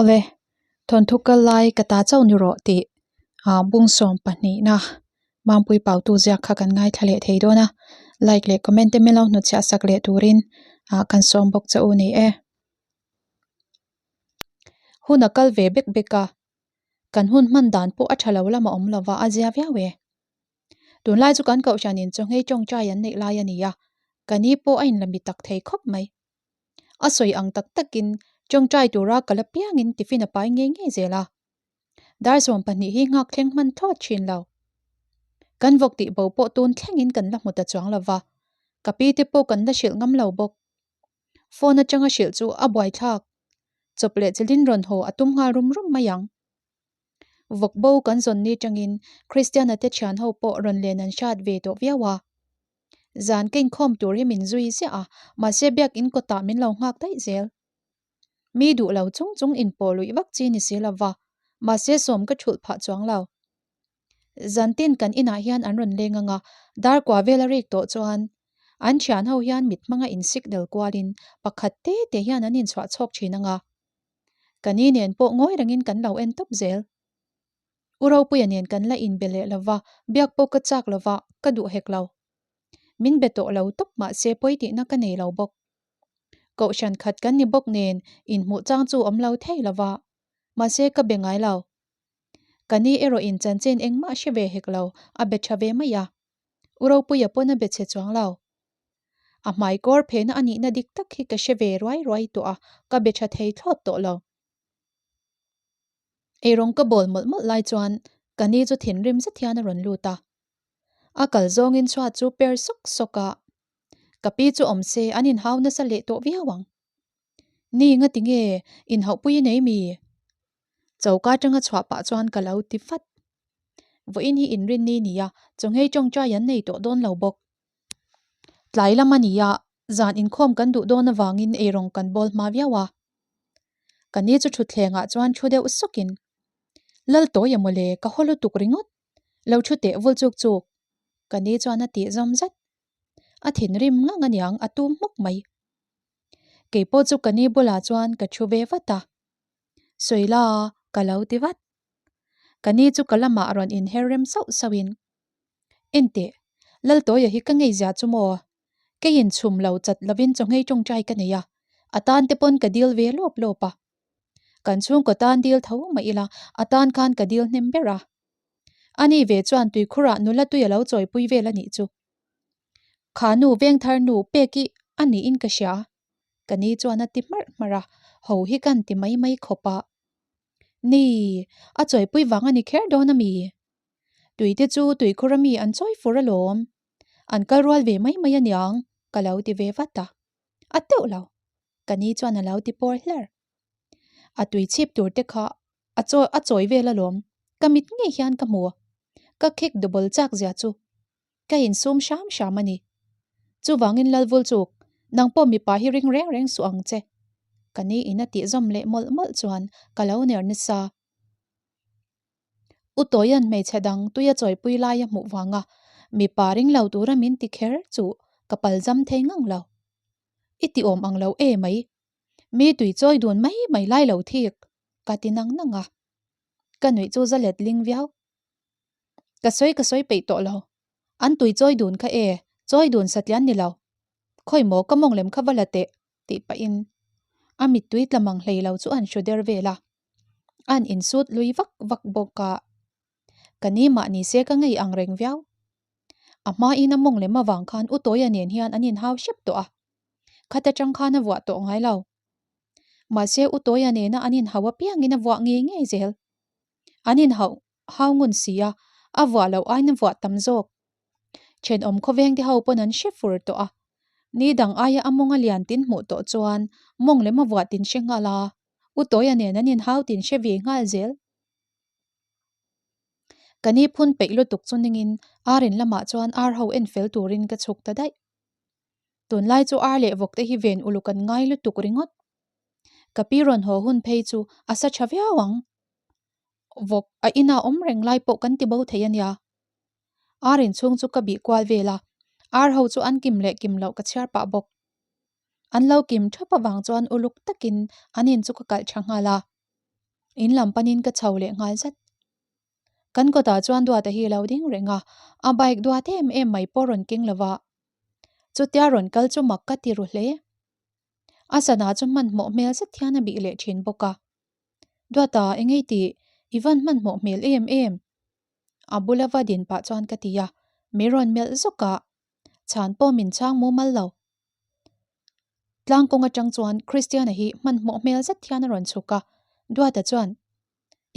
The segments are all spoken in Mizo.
Awle, thawnthu kal lai ka ta chauh ni rawh tih ah bung sawm pahnihna Mampui Pautu ziak kha kan ngaithla leh thei dawn a, like leh comment te min lo hnutchhiah sak leh turin ah kan sawm bawk che u ni e. Hun a kal ve bek bek a, kan hun hman dan pawh a tha lo lam a awm lova a zia viau e. Tunlai chu kan kohhranin chawnghei tawngtai an neih lai a ni a, ka ni pawh a inla mi tak thei khawp mai. A sawi ang tak takin tawngtai tura ka la piangin tiffin a pai ngei ngei zel a. Dar 12 hi nghak thleng hman thlawt thin lo. Kan vawk tih bo pawh tun thlengin kan la hmu ta chuang lo va, ka pi te pawh kan la hrilh ngam lo bawk. Phone atanga hrilh chu a buaithlak. Chawp leh chilhin rawn haw a tum nghal rum rum mai ang. Vawk bo kan zawn ni tangin Christiana te thian ho pawh rawn len an hrat ve tawh viau a. Zan ka inkhawm tur hi min zui ziah a, mahse biakin kawtah min lo nghak daih zel. Mi duh lo chung chung inpawh luih vak chi ni si lova, mahse sawm ka thulh phah chuang lo. Zantin kan inah hian an rawn leng ang a, dar kua vel a rik tawh chuan an thian ho hian mit hmanga in signal kualin pakhat te te hian an inchhuah chhawk thin ang a. Ka ni nen pawh ngawi rengin kan lo en tawp zel. U Ropuia nen kan la inbe leh lova, biak pawh ka chak lova, ka duh hek lo. Min be tawh lo tawp mahse pawi tihna ka nei lo bawk. Kohhran khat kan ni bawk nen inhmuh chang chu awm lo thei lova, mahse ka be ngai lo. Ka ni erawh in chanchin engmah hre ve hek lo, a be tha ve mai a. U Ropuia pawn a be chhe chuang lo. A hmai kawr phehna a nihna dik tak hi ka hre ve ruai ruai tawh a, ka be tha thei thlawt tawh lo. Eirawng ka bawl mawlh mawlh lai chuan ka ni chu thinrim zet hian a rawn lut a. A kal zawngin chhuat chu per sawk sawk a, ka pi chu awm se an inhau nasa leh tawh viau ang. Ni nga ti nge inhauhpui i nei mi? Choka atanga chhuah pah chuan ka lo ti vat. Vawiin hi inrinni nia, chawnghei tawngtai an nei tawh dawn lo bawk. Tlai lam a nia, zan inkhawm kan duh dawn avangin eirawng kan bawl hma viau a. Ka ni chu thutthlengah chuan thu deuh sawkin, Lal tawi a mawle, ka haw lutuk ringawt. Lo thu teh vul chuk chuk. Ka ni chuan a tih zawm zat. A thinrim ngang aniang a tum hmuk mai. Keipawh chu ka ni bulah chuan ka thu ve vat a. Sawila ka lo ti vat. Ka ni chu ka lamah rawn inher rem sauh sauhin, Enteh, Laltawia hi ka ngei zia chu maw? Keiin chhum lo chat lovin chawnghei tawngtai ka nei a, a tan te pawn ka dil ve lawp lawp a. Kan chhungkaw tan dil tho mah ila a tan khan ka dil hnem ber a. Ani ve chuan tuikhurah nula tui a lo chawipui vel a nih chu. Kha nu vengthar nu pek i a niin ka hria. Ka ni chuan a ti hmarh hmarh a, ho hi kan ti mai mai khawp a. Ni, a chawipui vang a ni kher dawn a mi? Tui te chu tuikhur a mi an chawi fur alawm. An kal rual ve mai mai aniang ka lo ti ve vat a. A teuh lo. Ka ni chuan a lo ti pawr hlar. A tui chhip tur te kha a chawi a chawi vel alawm. Ka mit ngei hian ka hmu. Ka khek double chak zia chu. Ka insum hram hram a ni. Chuvangin Lalvulchuk, nang pawh mipa hi ring reng reng suh ang che. Ka ni in a tih zawm leh mawlh mawlh chuan ka lo ner nasa. U Tawia'n hmeichhe dang tuia chawipui lai a hmuh vanga mipa ring lo tura min ti kher chu ka palzam thei ngang lo. I ti awm ang lo e mai. Mi tui chawi dun mai mai lai lo thik, ka ti nang nang a. Ka nuih chu za let ling viau. Ka sawi ka sawi peih tawh lo. An tui chawi dun kha e, chawi dun satlian ni lo. Khawi maw ka mawng lem kha va la teh, tih pahin a mittui tla mang hlei lo chu an hru der vel a. An insut lui vak vak bawk a. Ka ni mah ni se ka ngei ang reng viau. A hmain a mawng lem avang khan U Tawia nen hian an inhau hrep tawh a. Khat atang khan a vuah tawh ngai lo. Mahse U Tawia nena an inhau apiangin a vuah ngei ngei zel. An inhauh hau ngun si a, a vuah loh aiin a vuah tam zawk. Thenawm khawveng te ho pawn an hre fur tawh a. Ni dang aia a mawng a lian tin hmuh tawh chuan mawng lem a vuah tin hre nghal a, U Tawia nen an inhau tin hre ve nghal zel. Ka ni phun peih lutuk chu ningin ar in lamah chuan ar ho en fel turin ka chhuk ta daih. Tunlai chu ar leh vawk te hi ven uluk an ngai lutuk ringawt. Ka pi rawn haw hun phei chu a sa tha viau ang. Vawk a ina awm reng lai pawh kan ti bo thei a nia. Ar inchhung chu ka bih kual vel a, ar ho chu an kim leh kim loh ka chhiar pah bawk. An lo kim thap avang chuan uluk takin an in chu ka kalh tha nghal a. In lam panin ka chho leh nghal zat. Kan kawtah chuan Duata hi a lo ding reng a, a bike duat em em mai pawh rawn keng lo va. Chutia rawn kal chu mak ka ti ru hle. A sana chu hmanhmawh hmel zet hian a bih leh thin bawk a. Duata, engei tih? I van hmanhmawh hmel em em? A bula va din pah chuan ka ti a, mi rawn melh zawk a, chhan pawh min chhang mumal lo. Tlang kawng atang chuan Christiana hi hmanhmawh hmel zet hian a rawn chhuk a, Duata chuan,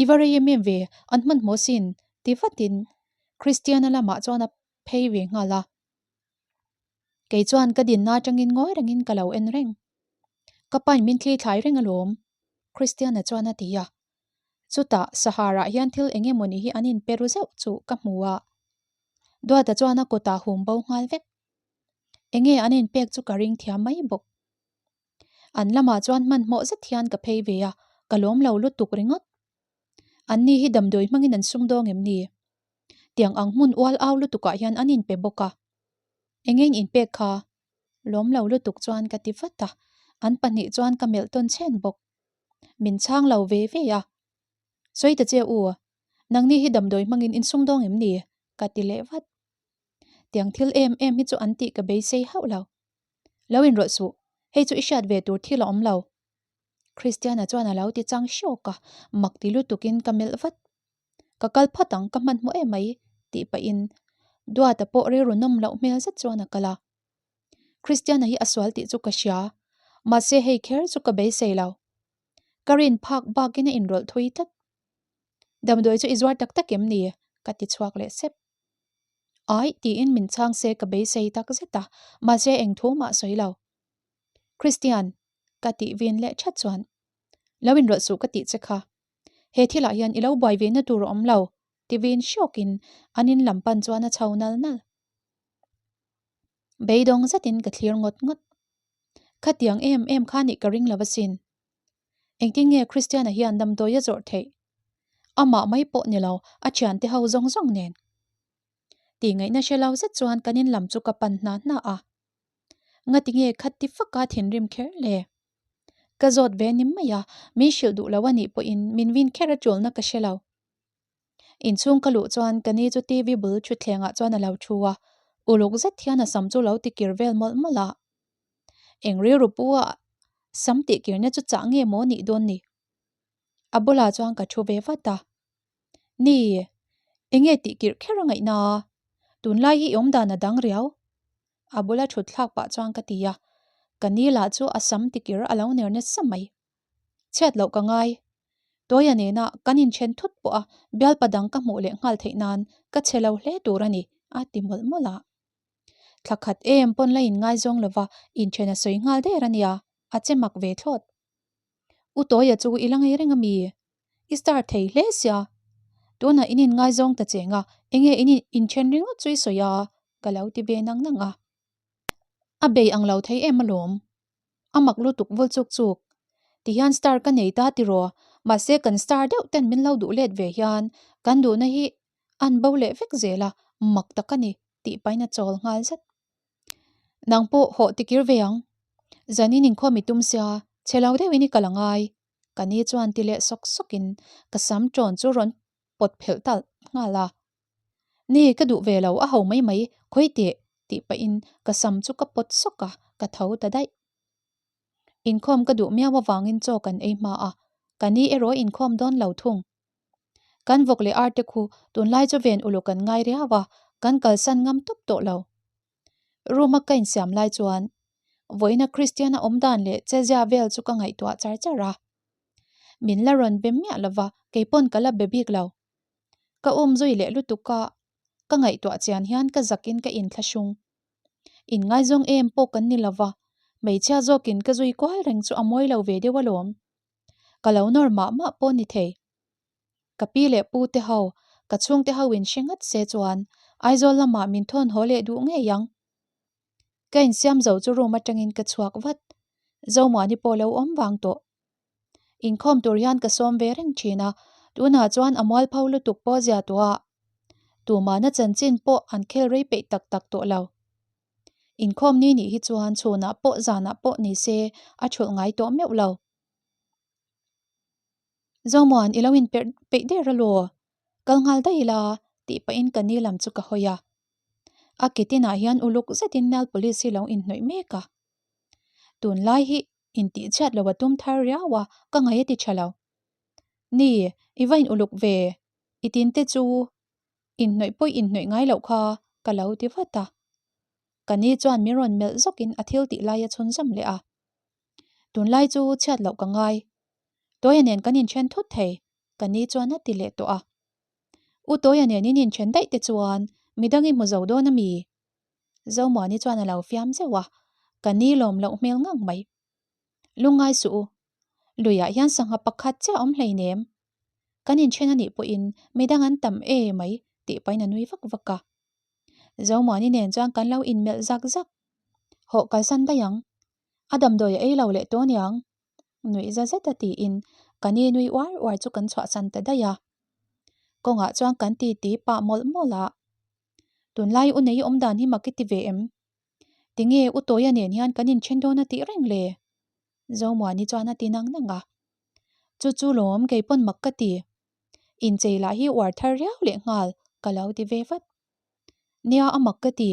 I va rei em em ve, an hmanhmawh sin, ti vatin Christiana lamah chuan a phei ve nghal a. Kei chuan ka dinna atangin ngawi rengin ka lo en reng. Ka pain min thli thlai reng alawm, Christiana chuan a ti a. Chutah Sahara hian thil eng emawni hi an inpe ru zeuh chu ka hmu a. Duata chuan a kutah hum bo nghal vek. Enge an inpek chu ka ring thiam mai bawk. An lamah chuan hmanhmawh zet hian ka phei ve a, ka lawm lo lutuk ringawt. Anni hi damdawi hmangin an sumdawng em ni? Tiang ang hmun ual au lutukah hian an inpe bawk a. Enge in inpek kha? Lawm lo lutuk chuan ka ti vat a, an pahnih chuan ka melh tawn chhen bawk. Min chhang lo ve ve a. Sawi ta che u, nangni hi damdawi hmangin in sumdawng em ni? Ka ti leh vat. Tiang thil em em hi chu an tih ka beisei hauh lo. Lo inrawlh suh, hei chu i hriat ve tur thil a awm lo. Christiana chuan a lo ti chang hrawk a, mak ti lutukin ka melh vat. Ka kal phawt ang, ka hmanhmawh em mai, tih pahin Duata pawh rilru nawm loh hmel zet chuan a kal a. Christiana hi a sual tih chu ka hria, mahse hei kher chu ka beisei lo. Ka rin phak bakin a inrawlh thui tlat. Damdawi chu i zuar tak tak em ni? ka ti chhuak leh sep. Aih tiin min chhang se ka beisei tak zet a, mahse eng thu mah sawi lo. Christian, ka tih vin leh that chuan, Lo inrawlh suh ka tih che kha. He thilah hian i lo buai ve na tur a awm lo, ti vin hrawkin an in lam pan chuan a chho nal nal. Beidawng zetin ka thlir ngawt ngawt. Khatiang em em kha nih ka ring lo asin. Engtin nge Christiana hian damdawi a zawrh theih? Amah mai pawh ni lo, a thiante ho zawng zawng nen. Tih ngaihna hre lo zet chuan kan in lam chu ka pan hna hna a. Ngati nge khat ti faka thinrim kher le? Ka zawt ve ni mai a, min hrilh duh lo a nih pawhin min vin kher a tulna ka hre lo. Inchhung ka luh chuan ka ni chu TV bul thutthlengah chuan a lo thu a, uluk zet hian a sam chu lo tikir vel mawlh mawlh a. Eng rilru pu a sam tihkirna chu chah nge maw nih dawn ni? A bulah chuan ka thu ve vat a. Ni, enge tihkirh kher a ngaihna a? Tunlai hi i awmdan a dang riau. A bula thut thlak pah chuan ka ti a, ka ni lah chu a sam tikir a lo ner nasa mai. Chhiat loh ka ngai. Tawia nena kan inthen thut pawh a bialpa dang ka hmuh leh nghal theih nan ka chhe lo hle tur a ni, a ti mawlh mawlh a. Thla khat em pawn la inngaizawng lova inthen a sawi nghal der a nia, a che mak ve thlawt. U Tawia chu i la ngei reng a mi? I star thei hle sia. Tunah in inngaizawng ta cheng a, enge in inthen ringawt chu i sawi a? Ka lo ti ve nang nang a. A bei ang lo thei em alawm. A mak lutuk vul chuk chuk. Tihian star ka nei ta tiraw, mahse kan star deuh ten min lo duh let ve hian kan duhna hi an bo leh vek zel a, mak tak a ni tih pahin a chawl nghal zet. Nang pawh hawh tikir ve ang. Zanin inkhawm i tum sia, chhe lo deuhin i kal a ngai. Ka ni chuan ti leh sawk sawkin ka sam ṭawn chu rawn pawt phelh ta nghal a. Ni, ka duh ve lo, a ho mai mai, khawi teh, tih pahin ka sam chu ka pawt sawk a, ka tho ta daih. Inkhawm ka duh miau avangin chaw kan ei hma a, ka ni erawh inkhawm dawn lo thung. Kan vawk leh ar te khu tunlai chu ven uluk an ngai riau a, kan kalsan ngam tawp tawh lo. Room a ka insiam lai chuan vawiina Christian-a awm dan leh chezia vel chu ka ngaihtuah char char a. Min la rawn be miah lova, keipawn ka la be bik lo. Ka um zui leh lutuk a, ka ngaihtuah chian hian ka zakin ka inthlahrung. Inngaizawng em pawh kan ni lova, hmeichhia zawkin ka zui kual reng chu a mawi lo ve deuh alawm. Ka lo nawr mah mah pawh ni thei. Ka pi leh pu te ho, ka chhungte ho in hre ngat se chuan Aizawl lamah min thawn haw leh duh ngei ang. Ka insiam zo chu room atangin ka chhuak vat. Zomuani pawh lo awm vang tawh. Inkhawm tur hian ka sawm ve reng thin a, tunah chuan a mualpho lutuk pawh zia tawh a. Tumahna chanchin pawh an khel rei peih tak tak tawh lo. Inkhawm ni nih hi chuan chhunah pawh zanah pawh ni se a thulh ngai tawh meuh lo. Zomuan i lo inperh peih der alaw? Kal nghal daih ila tih pahin ka ni lam chu ka hawi a. A ke tinah hian uluk zetin nail polish hi lo inhnawih mek a. Tunlai hi intihchhiat lo a tum thar riau a, ka ngaih a ti tha lo. Ni, i va in uluk ve, i tin te chu inhnawih pawih inhnawih ngai loh kha ka lo ti vat a. Ka ni chuan min rawn melh zawkin a thil tih lai a chhunzawm leh a. Tunlai chu chhiat loh ka ngai. Tawia nen kan inthen thut thei, ka ni chuan a ti leh tawh a. U Tawia nen in inthen daih te chuan midang i hmu zo dawn a mi? Zomuani chuan a lo fiam zeuh a, ka ni lawm loh hmel ngang mai. Lungngai suh u, luiah hian sangha pakhat chiah awm hleinem. Kan inthen a nih pawhin midang an tam e mai tih pahin a nui vak vak a. Zomuani nen chuan kan lo inmelh zak zak. Hawh kalsan daih ang. A damdawi a ei lo leh tawh aniang. Nuih za zet a tiin ka ni nui uar uar chu kan chhuahsan ta daih a. Kawngah chuan kan ti ti pah mawlh mawlh a. Tunlai u nei awm dan hi mak i ti ve em? Tinge u Tawia nen hian kan inthen dawn a tih reng le? Zomuani chuan a ti nang nang a. Chu chu lawm kei pawn mak ka ti. Inchei lah hi uar thar riau leh nghal ka lo ti ve vat. Nia a mak ka ti.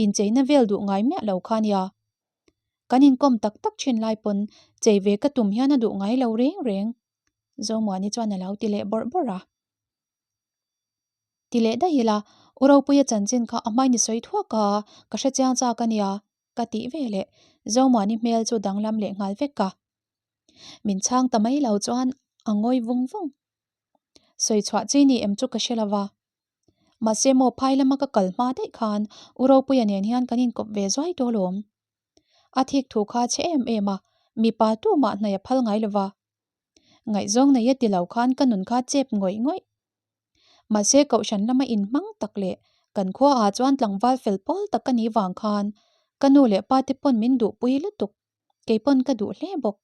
Incheina vel duh ngai miah lo kha nia. Kan inkawm tak tak thin lai pawn chei ve ka tum hian a duh ngai lo reng reng. Zomuani chuan a lo ti leh bawrh bawrh a. Ti leh daih ila, U Ropuia chanchin kha a hmain i sawi thuak a, ka hre chiang chak a nia, ka tih ve leh Zomuani hmel chu danglam leh nghal vek a. Min chhang ta mai lo chuan a ngawi vung vung. Sawi chhuah chi ni em chu ka hre lo va. Mahse maw phai lama ka kal hma daih khan U Ropuia nen hian kan inkawp ve zuai tawh alawm. A thik thu kha chhe em em a, mipa tumah hnaih a phal ngai lo va. Ngaihzawng nei a ti lo khan ka nun kha chep ngawih ngawih. Mahse kohhran lama inhmang tak leh kan khuaah chuan tlangval fel pawl tak ka nih vang khan ka nu leh pa te pawn min duhpui lutuk, kei pawn ka duh hle bawk.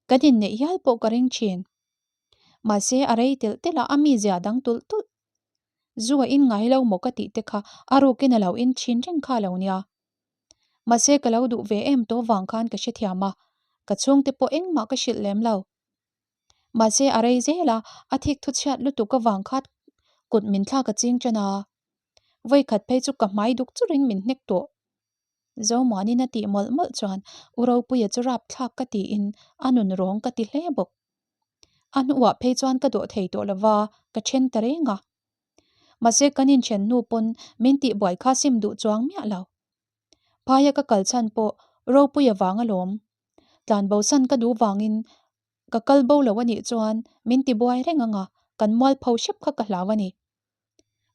Kan inneih hial pawh ka ring thin. Mahse a rei telh telh a, a mizia dang tulh tulh. Zu a in ngai lo maw ka tih te kha a rukin a lo in thin reng kha lo nia. Mahse ka lo duh ve em tawh vang khan ka hrethiam a, ka chhungte pawh engmah ka hrilh lem lo. Mahse a rei zel a, a thik thu chhiat lutuk avang khat kut min thlak a ching ṭan a. Vawikhat phei chu ka hmai duk churin min hnek tawh. Zomuanin a tih mawlh mawlh chuan U Ropuia chu rap thlak ka tiin a nun rawng ka ti hle bawk. A hnuah phei chuan ka dawh thei tawh lova, ka then ta reng a. Mahse kan inthen hnu pawn min tihbuai kha sim duh chuang miah lo. Phaia ka kal chhan pawh Ropuia vang alawm. Tlanbosan ka duh vangin ka kal bo lo anih chuan min tibuai reng anga kan mualpho hrep kha ka hlau a ni.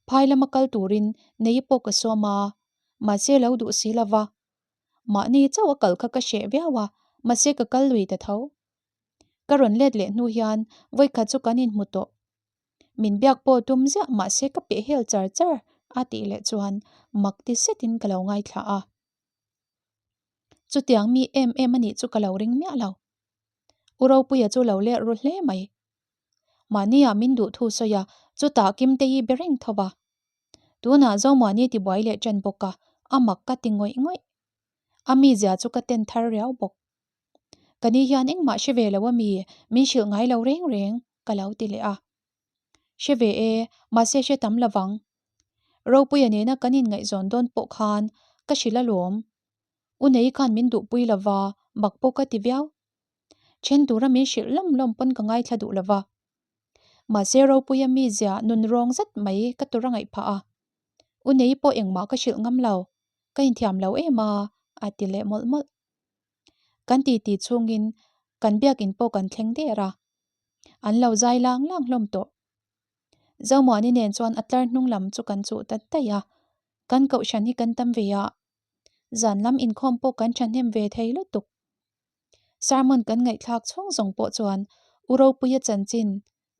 Phai lama kal turin nei pawh ka sawm a, mahse lo duh si lova. Mahni chauh a kal kha ka hreh viau a, mahse ka kal lui ta tho. Ka rawn let leh hnu hian vawikhat chu kan inhmu tawh. Min biak pawh tum ziah mahse ka peh hel char char a tih leh chuan mak ti setin ka lo ngaithla a. Chutiang mi em em a nih chu ka lo ring miah lo. U Ropuia chu lo leh ru hle mai. Mahnia min duh thu sawi a, chutah Kimte hi be reng tho va. Tunah Zomuani tibuai leh ṭan bawk a, a mak ka ti ngawih ngawih. A mizia chu ka ten thar riau bawk. Ka ni hian engmah hre ve lo a mi, min hrilh ngai lo reng reng, ka lo ti leh a. Hre ve e, mahse hre tam lovang. Ropuia nena kan inngaihzawn dawn pawh khan ka hrilh alawm. U nei khan min duhpui lova, mak pawh ka ti viau. Then tura min hrilh lawm lawm pawn ka ngaithla duh lova. Mahse Ropuia mizia nun rawng zet mai ka tur a ngaih phah a. U nei pawh engmah ka hrilh ngam lo, ka inthiam lo em a, a ti leh mawlh mawlh. Kan titi chhungin kan biakin pawh kan thleng der a, an lo zai lang lang hlawm tawh. Zomuani nen chuan a tlar hnung lam chu kan chuh ta daih a, kan kohhran hi kan tam ve a, zan lam inkhawm pawh kan thahnem ve thei lutuk. Sermon kan ngaihthlak chhung zawng pawh chuan U Ropuia chanchin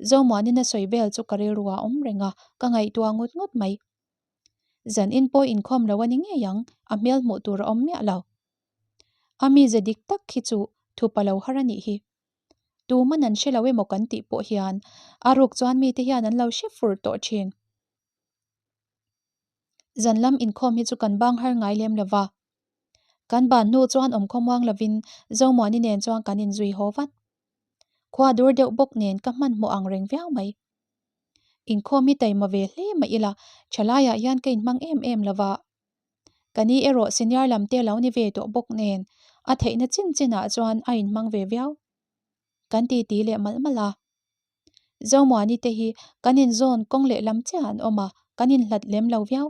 Zomuanin a sawi vel chu ka rilru a awm reng a, ka ngaihtuah ngut ngut mai. Zan in pawh inkhawm lo a ni ngei ang, a hmel hmuh tur a awm miah lo. A mize dik tak khi chu thupa lo har a nih hi. Tuman an hre lo emaw kan tih pawh hian a ruk chuan mite hian an lo hre fur tawh thin. Zan lam inkhawm hi chu kan bang har ngai lem lo va. Kan ban hnu chuan awmkhawm uang lovin Zomuani nen chuan kan inzui haw vat. Khua dur deuh bawk nen ka hmanhmawh ang reng viau mai. Inkhawm hi taima ve hle mah ila thalaiah hian ka inhmang em em lo va. Ka ni erawh senior lam te lo ni ve tawh bawk nen a theihna chin chinah chuan a inhmang ve viau. Kan titi leh malh malh a. Zomuani te hi kan inzawn kawng leh lam chiah an awm a, kan inhlat lem lo viau.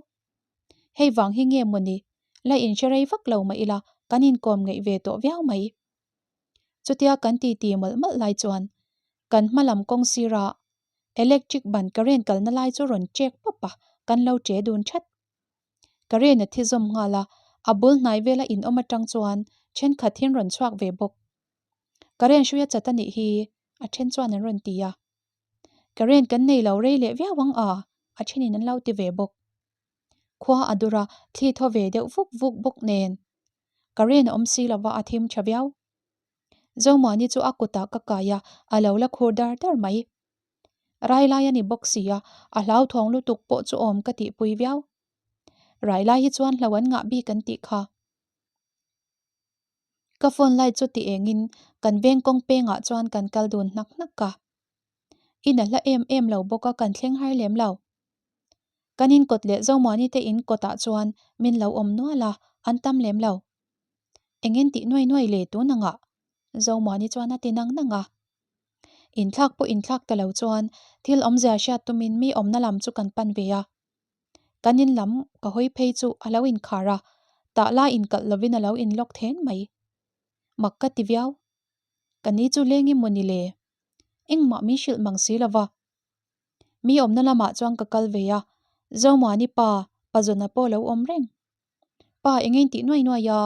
Hei vang hi nge mawni, la inhre rei vak lo mah ila kan inkawm ngeih ve tawh viau mai. Chutia kan titi mawlh mawlh lai chuan kan hma lam kawng sira electric ban current kalna lai chu rawn check pawp a, kan lo che dun that. Current a thi zawm nghal a, a bul hnai vela in awm atang chuan thenkhat hian rawn chhuak ve bawk. Current hrui a chat a nih hi, a then chuan an rawn ti a. Current kan nei lo rei leh viau ang a, a thenin an lo ti ve bawk. Khua a dur a, thli thaw ve deuh vuk vuk bawk nen. Current a awm si lova a thim tha viau. Zomuani chu a kutah ka kai a, a lo la khur dar dar mai. Rai lai a ni bawk si a, a hlauthawng lutuk pawh chu awm ka tihpui viau. Rai lai hi chuan hlo an ngah bik an tih kha. Ka phone light chu ti engin kan veng kawng pengah chuan kan kal dun hnak hnak a. In a hla em em lo bawk a kan thleng har lem lo. Kan in kawt leh Zomuani te in kawtah chuan min lo awm nual a, an tam lem lo. Engin tih nuai nuai le tun angah? Zomuani chuan a ti nang nang a. Inthlak pawh inthlak ta lo chuan thil awmzia hriat tumin mi awmna lam chu kan pan ve a. Kan in lam ka hawi phei chu a lo inkhar a, tah lai inkalh lovin a lo inlawk then mai. Mak ka ti viau. Ka ni chu leng emaw ni le? Engmah min hrilh mang si lova. Mi awmna lamah chuan ka kal ve a, Zomuani pa, Pazawna pawh a lo awm reng. Pa eng in tih nuai nuai a?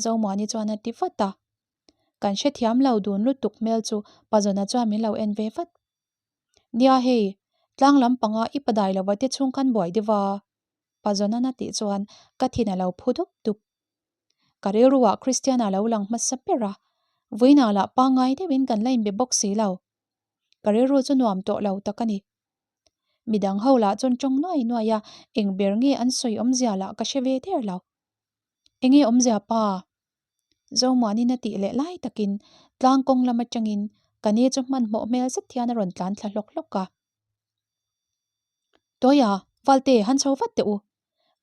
Zomuani chuan a ti vat a. Kan hrethiam lo dun lutuk hmel chu Pazawna chuan min lo en ve vat. Nia hei, tlang lam panga i padai lova te chhung khan buai deuh a. Pazonan a tih chuan ka thin a lo phu dup dup. Ka rilruah Christiana lo lang hmasa ber a, vawiinah lah pangngai deuhin kan la inbe bawk si lo. Ka rilru chu nuam tawh lo tak a ni. Midang ho lah chuan tawng nuai nuai a, eng ber nge an sawi awmzia lah ka hre ve der lo. Enge awmzia pa? Zomuanin a tih leh lai takin tlang kawng lam atangin ka ni chu hmanhmawh hmel zet hian a rawn tlan thla hlawk hlawk a. Tawia, Valte, han chho vat teh u.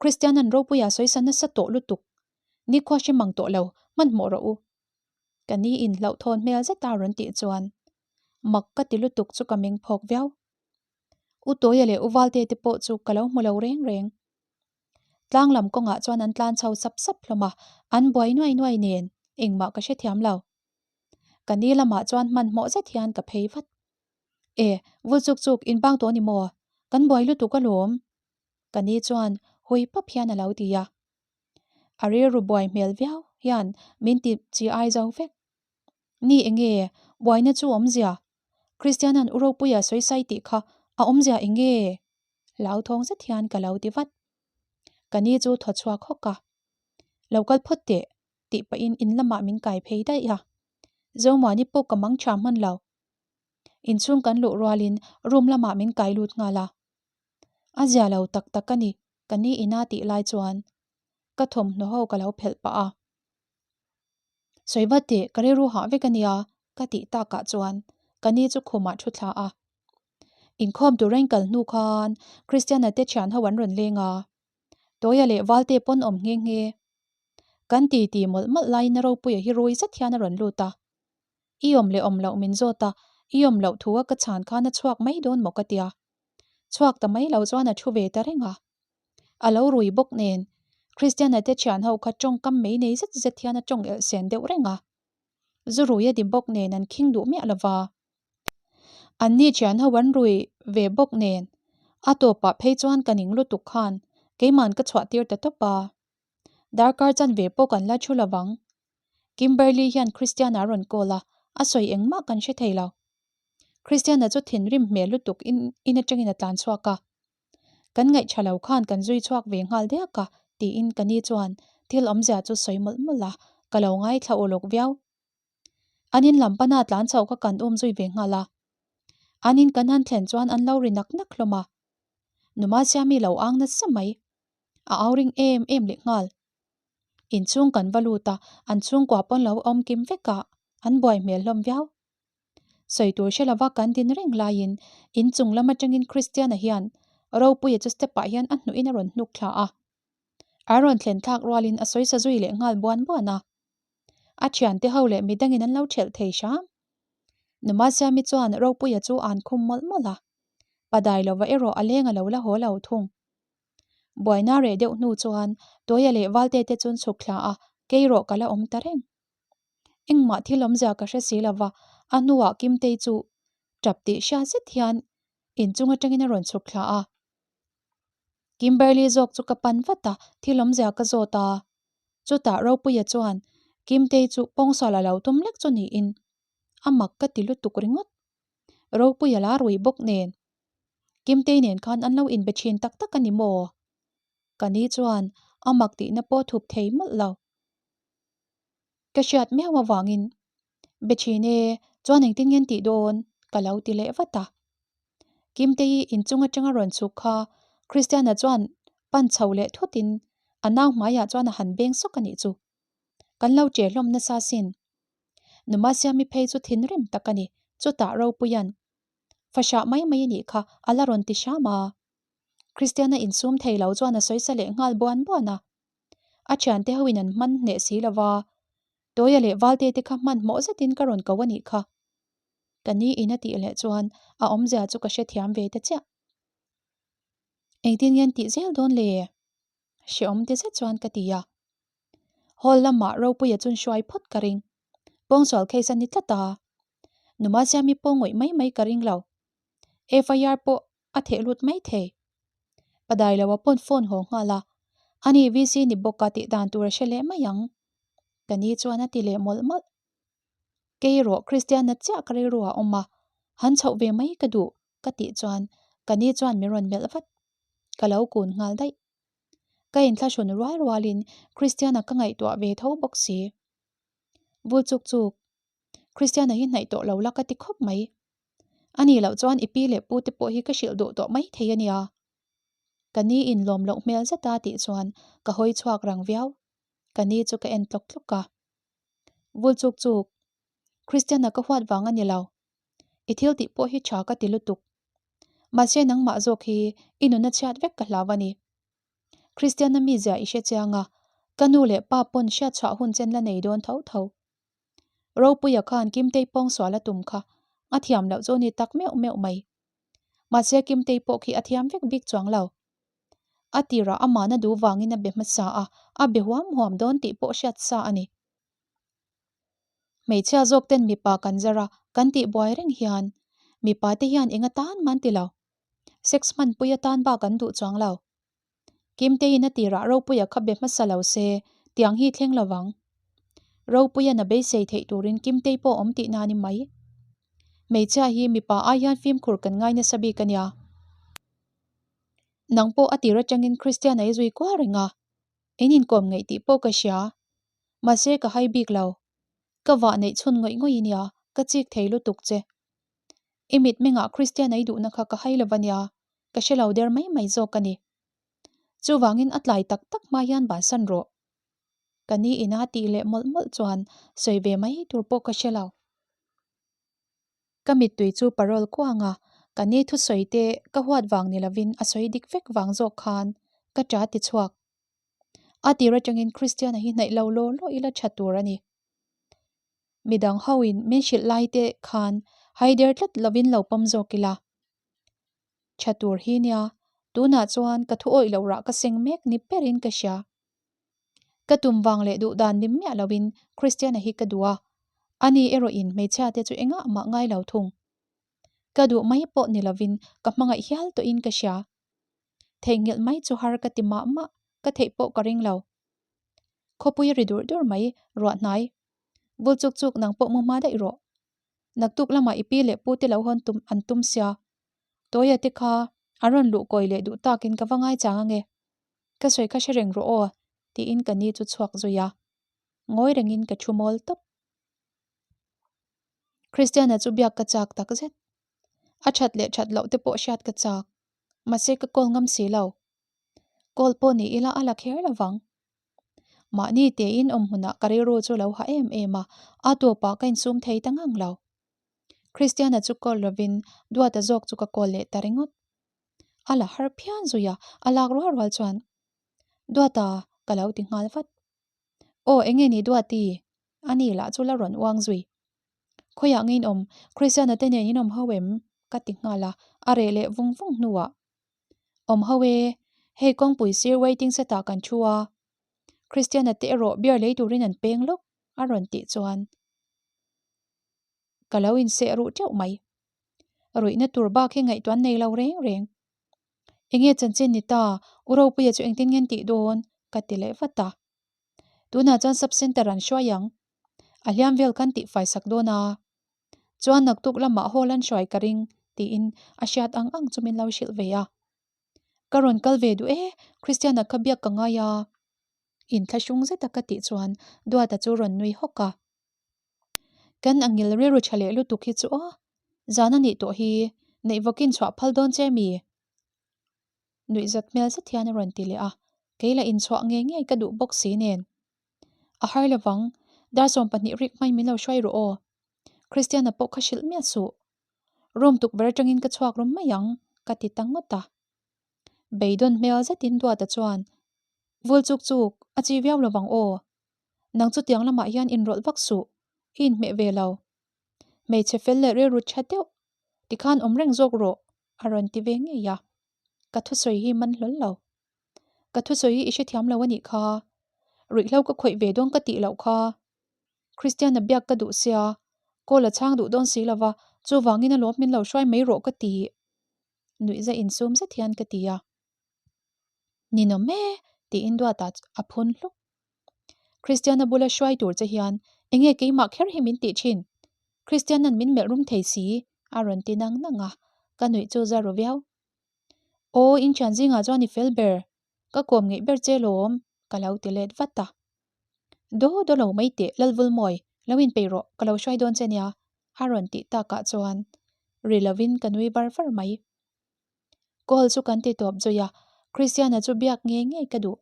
Kristianan ropuia sawisa nasa tawh lutuk. Nikhua hre mang tawh lo, hmanhmawh rawh u. Ka ni in hlauhthawn hmel zet a rawn tih chuan mak ka ti lutuk chu ka meng phawk viau. U Tawia leh U Valte te pawh chu ka lo hmu lo reng reng. Tlang lam kawngah chuan an tlan chho sap sap hlawm a, an buai nuai nuai nen engmah ka hrethiam lo. Ka ni lamah chuan hmanhmawh zet hian ka phei vat. E, vul chuk chuk in bang tawh ni maw? Kan buai lutuk alawm. Ka ni chuan hui pap hian a lo ti a. A rilru buai hmel viau hian min ti chi ai zo vek. Ni enge buaina chu awmzia? Kristianan u Ropuia sawisai tih kha a awmzia enge? Hlauthawng zet hian ka lo ti vat. Ka ni chu thaw chhuak hawk a. Lo kal phawt teh, tih pahin in lamah min kai phei daih a. Zomuani pawh ka mang tha hman lo. Inchhung kan luh rualin room lamah min kai lut nghal a. A zia lo tak tak a ni, ka ni ina tih lai chuan ka thawmhnaw ho ka lo phelh pah a. Sawi vat teh, ka rilru hah vek a nia, ka tih takah chuan ka ni chu khumah thu thla a. Inkhawm tur a inkal hnu khan Christiana te thian ho an rawn leng a, Tawia leh Valte pawn awm nghe nghe. Kan ti ti mawlh mawlh laiin a ropuia hi rui zet hian a rawn lut a. I awm leh awm loh min zawt a, i awm loh thu a ka chhan khan a chhuak mai dawn maw ka tia. Chhuak ta mai lo chuan a thu ve ta reng a. A lo rui bawk nen Christiana te thian ho kha tawngkam mei nei zet zet hian a tawng elh sen deuh reng a. Zu rui a di bawk nen an khing duh miah lova. An ni thian ho an rui ve bawk nen a tawpah phei chuan ka ning lutuk khan keiman ka chhuah tir ta tawp a. Darkar chan ve pawh kan la thu lovang. Kimberly hian Christiana a rawn call a, a sawi engmah kan hre thei lo. Christiana chu thinrim hmel lutuk in in atangin a tlan chhuak a. Kan ngaih tha lo khan kan zui chhuak ve nghal diak a tiin ka ni chuan thil awmzia chu sawi mawlh mawlh a, ka lo ngaithla uluk viau. An in lam pana tlan chhoh kha kan um zui ve nghal a. An in kan han thlen chuan an lo ri nak nak hlawm a. Numa Siami lo ang nasa mai. A au ring em em leh nghal. Inchhung kan va lut a, an chhungkua pawn lo awm kim vek a, an buai hmel hlawm viau. Sawi tur hre lova kan din reng laiin inchung lam atangin Christiana hian Ropuia chu step ah hian a hnuhin a rawn hnuk thla a. A rawn thlen thlak rualin a sawi sa zui leh nghal buan buan a. A thiante ho leh midangin an lo thelh thei hram. Numasiami chuan Ropuia chu an khum mawlh mawlh a. Padai lova erawh a leng a lo la haw lo thung. Buaina reh deuh hnu chuan Tawia leh Valte te chuan chhuk thla a, kei rawh ka la awm ta reng. Engmah thil awmzia ka hre si lova, a hnuah Kimtei chu tap tih hria zet hian inchung atangin a rawn chhuk thla a. Kimberly zawk chu ka pan vat a, thil awmzia ka zawt a. Chutah Ropuia chuan Kimtei chu pawngsual a lo tum lek chu niin a mak ka ti lutuk ringawt. Ropuia la rui bawk nen Kimtei nen khan an lo inbe thin tak tak a ni maw? Ka ni chuan a mak tihna pawh thup thei mawlh lo. Ka hriat miau avangin be thin e, chuan engtin nge an tih dawn? ka lo ti leh vat a. Kimtei inchung atanga rawn chhuk kha Christiana chuan pan chho leh thutin a nau hmaiah chuan a han beng sawk a nih chu. Kan lo che hlawm nasa sin. Numasiami phei chu thinrim tak a ni, chutah Ropuia'n Fahrah mai mai a nih kha a la rawn ti hram a. Christiana insum thei lo chuan a sawi sa leh nghal buan buan a. A thiante hoin an hman hneh si lo va, Tawia leh Valte te kha hmanhmawh zetin ka rawn ko a nih kha. Ka ni in a tih leh chuan a awmzia chu ka hrethiam ve ta chiah. Engtin nge an tih zel dawn le? Hreawm ti zet chuan ka ti a. Hall lamah Ropuia chun hruai phawt ka ring. Pawngsual case a ni tlat a. Numa Siami pawh ngawih mai mai ka ring lo. FIR pawh a theh lut mai thei. Padai lo a pawn phone haw nghal a. Ani VC ni bawk a tih dan tur a hre leh mai ang. Ka ni chuan a ti leh mawlh mawlh. Kei erawh Kristianna chiah ka rilru ah awm a, han chhoh ve mai ka duh ka tih chuan ka ni chuan min rawn melh vat. Ka lo kun nghal daih. Ka inthlahrun rual rualin Kristiana ka ngaihtuah ve tho bawk si. Vul chuk chuk, Kristiana hi hnaih tawh lo la ka ti khawp mai. A nih loh chuan i pi leh pu te pawh hi ka hrilh duh tawh mai thei a nia. Ka ni in lawm loh hmel zeta tih chuan ka hawi chhuak rang viau. Ka ni chu ka en tlawk tlawk a. Vul chuk chuk, Kristiana ka huat vang a ni lo. I thil tih pawh hi tha ka ti lutuk. Mahse nangmah zawk hi i nuna chhiat vek ka hlau a ni. Kristiana mizia i hre chiang a, ka nu leh pa pawn hriatchhuah hun chen la nei dawn tho tho. Ropuia khan Kimtei pawngsual a tum kha a thiam loh chu ni tak meuh meuh mai. Mahse Kimtei pawh khi a thiam vek bik chuang lo. A tirah amahna duh vangin a be hmasa a, a be huam huam dawn tih pawh hriat sa a ni. Hmeichhia zawk ten mipa kan zar a, kan tih buai reng hian mipa te hian eng atan man ti lo. Sex hmanpui atan bak an duh chuang lo. Kimteiin a tirah Ropuia kha be hmasa lo se, tiang hi thleng lo vang. Ropuia'n a beisei theih turin Kimtei pawh awm tihna a ni mai. Hmeichhia hi mipa ai hian fimkhur kan ngai nasa bik a nia. Nang pawh a tir atangin Christian a i zui kual reng a, in inkawm ngeih tih pawh ka hria. Mahse ka hai bik lo. Ka vah neih chhun ngawih ngawih nia, ka chik thei lutuk che. I mitmengah Christian a i duhna kha ka hai lo va nia, ka hre lo der mai mai zawk a ni. Chuvangin a tlai tak tak hma hian bansan rawh. Ka ni ina tih leh mawlh mawlh chuan sawi ve mai tur pawh ka hre lo. Ka mittui chu parole kuang a, ka ni thusawi te ka huat vang ni lovin a sawi dik vek vang zawk khan ka ṭa ti chhuak. A tir atangin Christiana hi hnaih lo law law ila ṭha tur a ni. Midang hoin min hrilh lai te khan haider tlat lovin lo pawm zawk ila. Tha tur hi nia, tunah chuan ka thu awih loh rah ka seng mek ni berin ka hria. Ka tum vang leh duh dan ni miah loin Christiana hi ka duh a, ani erawhin hmeichhia te chu engah mah ngai lo thung. Ka duh mai pawh ni lovin ka hmangaih hial tawhin ka hria. Theihnghilh mai chu har ka ti mah mah, ka theih pawh ka ring lo. Khawpui a ri dur dur mai, ruah hnai. Vul chuk chuk nang pawh mu hma daih rawh. Naktuk lamah i pi leh pu te lo hawn tum an tum sia. Tawia te kha a rawn luh kawi leh duh takin ka va ngai chang ange. Ka sawi kha hre reng rawh aw, tiin ka ni chu chhuak zui a. Ngawi rengin ka thu mawl tawp. Christiana chu biak ka chak tak zet. A that leh that loh te pawh hriat ka chak. Mahse ka call ngam si lo. Call pawh ni ila a la kher lo vang. Mahni tein awm hmunah ka rilru chu lo ha em em a, a tawpah ka insum thei ta ngang lo. Christiana chu call lovin Duata zawk chu ka call leh ta ringawt. A la har phian zui a, a lak rual rual chuan Duata ka lo ti nghal vat. Aw enge ni Duati? A ni lah chu la rawn uang zui. Khawiah nge in awm? Christiana te nen in awm ho em? Ka ti nghal a, a reh leh vung vung hnuah. Awm ho e, hei kawngpui sir waiting set ah kan thu a, Christiana te erawh beer lei turin an peng lawk a rawn tih chuan ka lo inseh ruh teuh mai. Ruihna tur bak hi ngaihtuah nei lo reng reng. Enge chanchin ni ta, U Ropuia chu engtin nge an tih dawn? ka ti leh vat a. Tunah chuan sub centre an hruai ang. A hliam vel khan tihfai sak dawn a. Chuan naktuk lamah hall an hruai ka ring tiin a hriat ang ang chu min lo hrilh ve a. Ka rawn kal ve duh e, Christiana kha biak ka ngai a. Inthlahrung zeta ka tih chuan Duata chu rawn nui hawk a. Kan angil rilru tha leh lutuk hi chu aw, zan a nih tawh hi, neih vawkin chhuah phal dawn che mi? Nuihzat hmel zet hian a rawn ti leh a, kei la inchhuah ngei ngei ka duh bawk si nen. A har lovang, dar 20 rik hmain min lo hruai rawh aw. Christiana pawh kha hrilh miah suh. Room tukverh atangin ka chhuak rum mai ang, ka ti ta ngawt a. Beidawn hmel zetin Duata chuan, Vul chuk chuk, a chi viau lovang aw. Nang chu tiang lamah hian inrawlh vak suh, i inhmeh ve lo. Hmeichhe fel leh rilru tha deuh, tikhan awm reng zawk rawh, a rawn ti ve ngei a. Ka thusawi hi man hlawl lo. Ka thusawi hi i hrethiam lo a nih kha. Ruihhlo ka khawih ve dawn ka tih loh kha. Christiana biak ka duh sia, call a chhang duh dawn si lova, chuvangin a lawm min lo hruai mai rawh ka ti. Nuihza insum zet hian ka ti a. Ninawm e, tiin Duata a phun hluk. Christiana bula hruai tur che hian enge keimah kher hi min tih thin? Christiana'n min melh rum thei si, a rawn ti nang nang a, ka nuih chu za ru viau. Aw, in thian zingah chuan i fel ber, ka kawm ngeih ber che lawm, ka lo ti let vat a. Daw daw lo mai teh, Lalvulmawi, lo inpeih rawh, ka lo hruai dawn che nia, a rawn tih takah chuan ri lovin ka nui var var mai. Call chu kan ti tawp zui a, Christiana chu biak ngei ngei ka duh.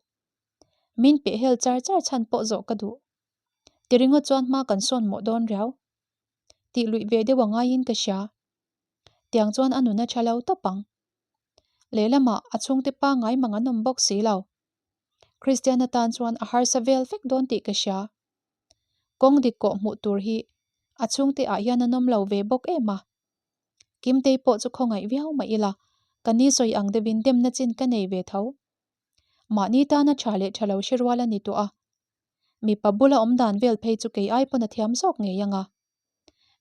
Min peh hel char char chhan pawh zawh ka duh. Ti ringawt chuan hma kan sawn mawh dawn riau. Tih luih ve deuh a ngaiin ka hria. Tiang chuan a nun a tha lo tawp ang. Lehlamah a chhungte pangngai mang an awm bawk si lo. Christian atan chuan a harsa vel vek dawn tih ka hria. Kawng dik kawh hmuh tur hi a chhungte ah hian an awm lo ve bawk em a. Kimtei pawh chu khawngaih viau mah ila, ka ni sawi ang deuhin demna chin ka nei ve tho. Mahni tana tha leh tha lo hre rual a ni tawh a. Mipa bula awm dan vel phei chu kei ai pawn a thiam zawk ngei ang a.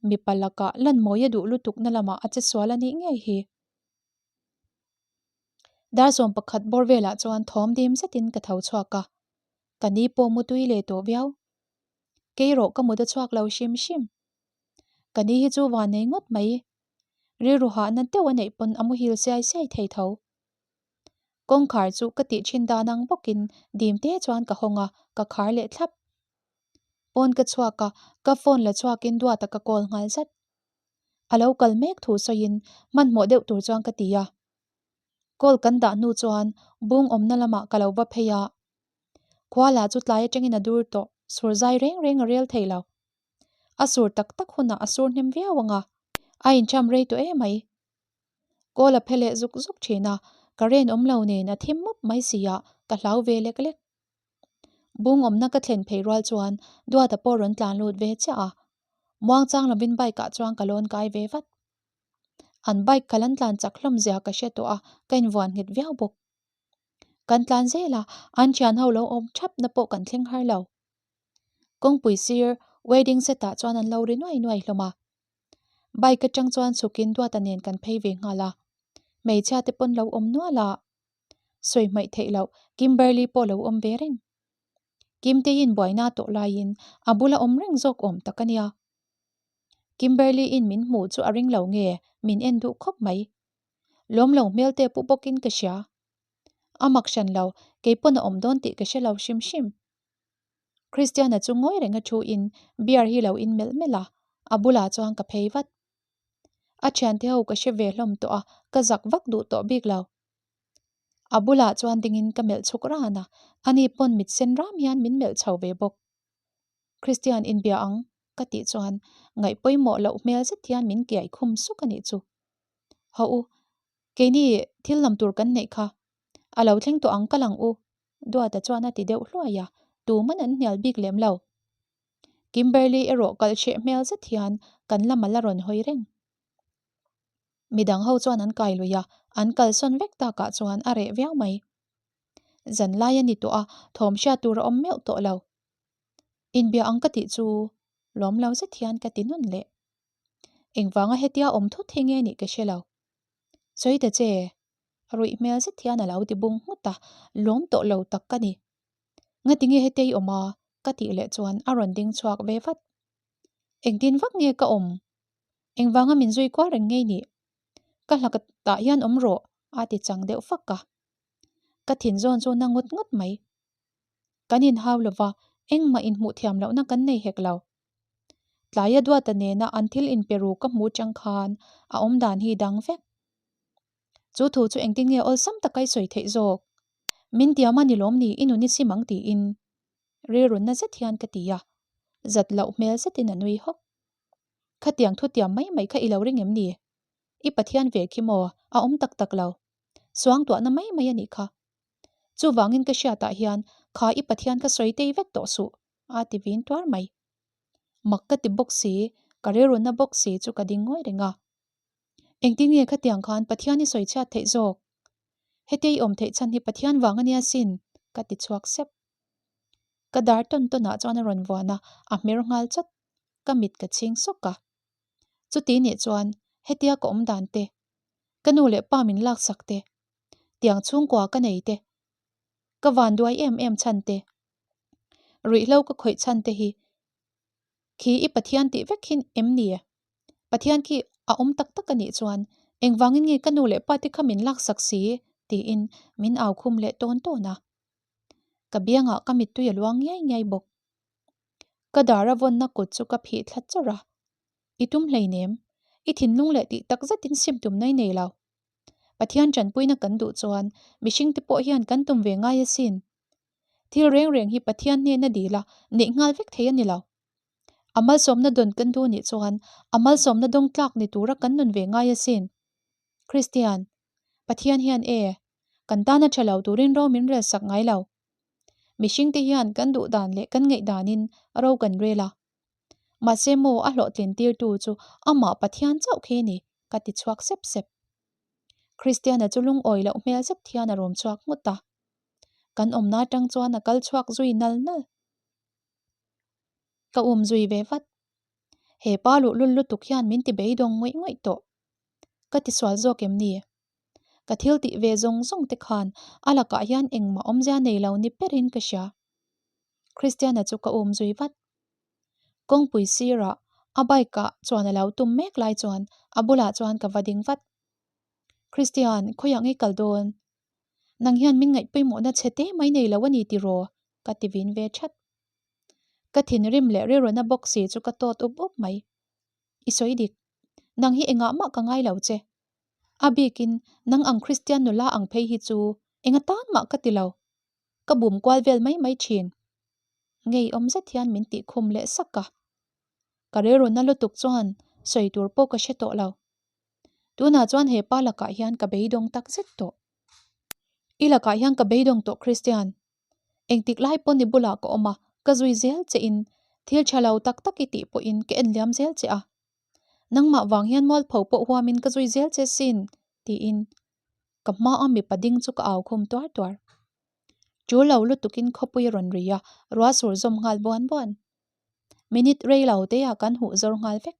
Mipa lakah Lanmawi a duh lutukna lamah a che sual a nih ngei hi. Dar 11 bawr velah chuan thawm dim zetin ka tho chhuak a, ka ni pawh mu tui leh tawh viau. Kei rawh ka mut a chhuak lo hrim hrim. Ka ni hi chu van nei ngawt mai. Rilru hahna deuh a neih pawn a muhil siai siai thei tho. Kawngkhar chu ka tih thin dan ang bawkin dim te chuan ka hawng a, ka khar leh thlap. Pawn ka chhuak a, ka phone la chhuakin Duata ka call nghal zat. A lo kal mek thu sawiin hmanhmawh deuh tur chuan ka ti a. Call kan dah hnu chuan bung awmna lamah ka lo va phei a. Khua lah chu tlai atangin a dur tawh, sur zai reng reng a rel thei lo. A sur tak tak hunah a sur hnem viau ang a, a incham rei tawh emai. Call a phe leh zuk zuk thin a, current awm lo nen a thim mup mai si a, ka hlau ve lek lek. Bung awmna ka thlen phei rual chuan Duata pawh rawn tlan lut ve chiah a, muangchang lovin bike ah chuan ka lawn kai ve vat. An bike kha lan tlan chak hlawm zia ka hre tawh a, ka invuan nghet viau bawk. Kan tlan zel a, an thian ho lo awm thap na pawh kan thleng har lo. Kawngpui sir wedding set ah chuan an lo ri nuai nuai hlawm a. Bike atang chuan chhukin Duata nen kan phei ve nghal a, hmeichhia te pawn lo awm nual a. Sawi hmaih theih loh Kimberly pawh lo awm ve reng. Kimteiin buaina tawh laiin a bula awm reng zawk awm tak a nia. Kimberly-in min hmuh chu a ring lo nge min en duh khawp mai. Lawm lo hmel te pu bawkin ka hria. A mak hran lo, kei pawn a awm dawn tih ka hre lo hrim hrim. Christiana chu ngawi reng a thu in beer hi lo in melh melh a, a bulah chuan ka phei vat. A thiante ho ka hre ve hlawm tawh a, ka zak vak duh tawh bik lo. A bulah chuan dingin ka melh chhuk ran a, ani pawn mit sen ram hian min melh chho ve bawk. Christian inbia ang. Ka tih chuan ngaih pawimawh loh hmel zet hian min kiai khum suk a nih chu. Hawh u, keini thil lam tur kan neih kha. A lo thleng tawh ang ka lang u, Duata chuan a ti deuh hluai a, tuman an hnial bik lem lo. Kimberly erawh kal hreh hmel zet hian kan lam a la rawn hawi reng. Midang ho chuan an kai lui a, an kalsawn vek takah chuan a reh viau mai. Zan lai a ni tawh a, thawm hriat tur a awm meuh tawh lo. Inbia ang ka tih chu lawm lo zet hian ka ti nawn leh. Engvanga hetia awm thut hi nge nih ka hre lo. Sawi ta che, a ruih hmel zet hian a lo ti bung nghut a, lawm tawh lo tak ka ni. Ngati nge hetia i awm a? ka tih leh chuan a rawn ding chhuak ve vat. Engtin vak nge ka awm? Engvanga min zui kual reng ngei nih? Ka hla tah hian awm rawh a ti chang deuh fak a. Ka thin zawn chu na ngut ngut mai. Kan inhau lova, engmah inhmuh thiam lohna kan nei hek lo. Tlaia Duata nena an thil inpe ru ka hmu chang khan a awmdan hi dang vek. Chu thu chu engtin nge awlsam taka i sawi theih zawk? Min tiam a ni lawm ni i nun i sim ang tiin rilrunna zet hian ka ti a, zat loh hmel zetin a nui hawk. Khatiang thu tiam mai mai kha i lo ring em ni? I Pathian ve khi maw a awm tak tak lo. Suangtuahna mai mai a nih kha. Chuvangin ka hriatah hian kha i Pathian kha sawi tei vek tawh suh, a ti vin tuar mai. Mak ka ti bawk si, ka rilrunna bawk si chu ka ding ngawi reng a. Engtin nge khatiang khan Pathian i sawi chhiat theih zawk? Hetia i awm theih chhan hi Pathian vang a nia sin, ka ti chhuak sep. Ka dar tawn tawnah chuan a rawn vuan a, a hmer nghal chawt. Ka mit ka chhing sawk a. Chuti nih chuan hetia ka awm dan te, ka nu leh pa min laksak te, tiang chhungkua ka nei te, ka vanduai em em chhan te, ruihhlo ka khawih chhan te hi khi i Pathian tih vek hi em ni? Pathian khi a awm tak tak a nih chuan engvangin nge ka nu leh pa te kha min laksak si? tiin min au khum leh tawn tawn a. Ka biangah ka mittui a luang ngiai ngiai bawk. Ka dar a vawnna kut chu ka phih thla chawrh a, I tum hleinem, i thinlung leh tih tak zetin sim tumna i nei lo. Pathian tanpuina kan duh chuan mihringte pawh hian kan tum ve ngai asin. Thil reng reng hi Pathian hnena dil a, neih nghal vek thei a ni lo. A malsawmna dawn kan duh nih chuan a malsawmna dawng tlak ni tura kan nun ve ngai asin. Kristian, Pathian hian e, kan tana tha lo turin ro min rel sak ngai lo. Mihringte hian kan duh dan leh kan ngaih danin ro kan rel a. Mahse maw a hlawhtlin tirtu chu amah Pathian chauh khi ni, ka ti chhuak sep sep. Kristiana chu lungawi loh hmel zet hian a rawm chhuak nghut a. Kan awmna atang chuan a kal chhuak zui nal nal. Ka um zui ve vat. He pa luhlul lutuk hian min ti beidawng ngawih ngawih tawh. Ka ti sual zawk em ni? Ka thil tih ve zawng zawng te khan a lakah hian engmah awmzia nei lo ni berin ka hria. Christiana chu ka um zui vat. Kawngpui sirah a bike ah chuan a lo tum mek lai chuan a bulah chuan ka va ding vat. Christian, khawiah ngei kal dawn? Nang hian min ngaih pawimawhna chhe te mai nei lo a ni tiraw? Ka ti vin ve that. Ka thinrim leh rilruna bawk si chu ka tawt up up mai. I sawi dik. Nang hi engah mah ka ngai lo che. A bikin nang ang Kristian nula ang phei hi chu enga tan mah ka ti lo. Ka bum kual vel mai mai thin. Ngeiawm zet hian min tih khum leh sak a. Ka rilruna lutuk chuan sawi tur pawh ka hre tawh lo. Tunah chuan he pa lakah hian ka beidawng tak zet tawh. I lakah hian ka beidawng tawh Christian. Engtik lai pawn i bulah ka awm a, ka zui zel che in thil tha lo tak tak i tih pawhin ka en liam zel che a. Nangmah vang hian mualpho pawh huamin ka zui zel che sin tiin ka hmaa mipa ding chu ka au khum tuar tuar. Ṭul lo lutukin khawpui a rawn ri a, ruah sur zawm nghal buan buan. Minute rei lo te ah kan huh zawr nghal vek.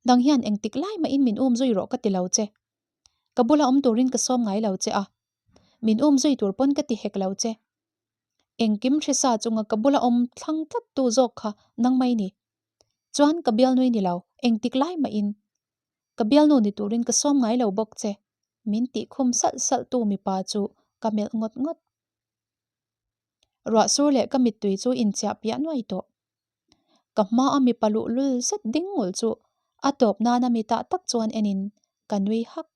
Dang hian engtik lai mahin min um zui rawh ka ti lo che. Ka bula awm turin ka sawm ngai lo che a. Min um zui tur pawn ka ti hek lo che. Engkim hrisa chunga ka bula awm thlang tlat tu zawk kha nang mai ni. Chuan ka bialnui ni lo, engtik lai mahin ka bialnu ni turin ka sawm ngai lo bawk che. Min tih khum salh salh tu mipa chu ka melh ngawt ngawt. Ruah sur leh ka mittui chu inchiah piah nuai tawh. Ka hma a mipa luhlul zet ding ngul chu a tawp nana mi tah tak chuan enin ka nui hak.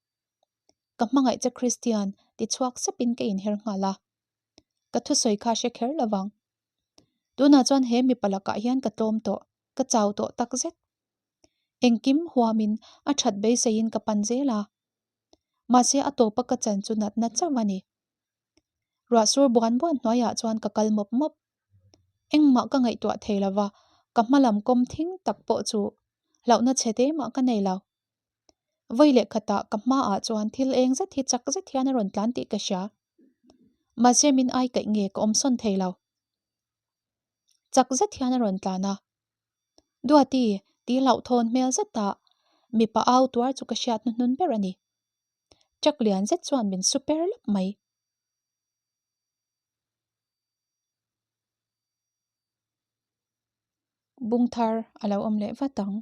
Ka hmangaih che Christian ti chhuak sepin ka inher nghal a. Ka thusawi kha hre kher lovang. Tunah chuan he mipa lakah hian ka tlawm tawh. Ka chau tawh tak zet. Engkim huamin a that beiseiin ka pan zel a. Mahse a tawpa ka chan chu natna chauh a ni. Ruah sur buan buan hnuaiah chuan ka kal mawp mawp. Engmah ka ngaihtuah thei lo va, ka hma lam kawm thing tak pawh chu hlauhna chhe te mah ka nei lo. Vawi leh khatah ka hmaah chuan thil eng zet hi chak zet hian a rawn tlan tih ka hria. Mahse min ai kaih nge ka awm sawn thei lo. Chak zet hian a rawn tlan a. Duati, tih hlauhthawn hmel zetah mipa au tuar chu ka hriat hnuhnun ber a ni. Truck lian zet chuan min su per lawp mai. Bung thar a lo awm leh vat ang.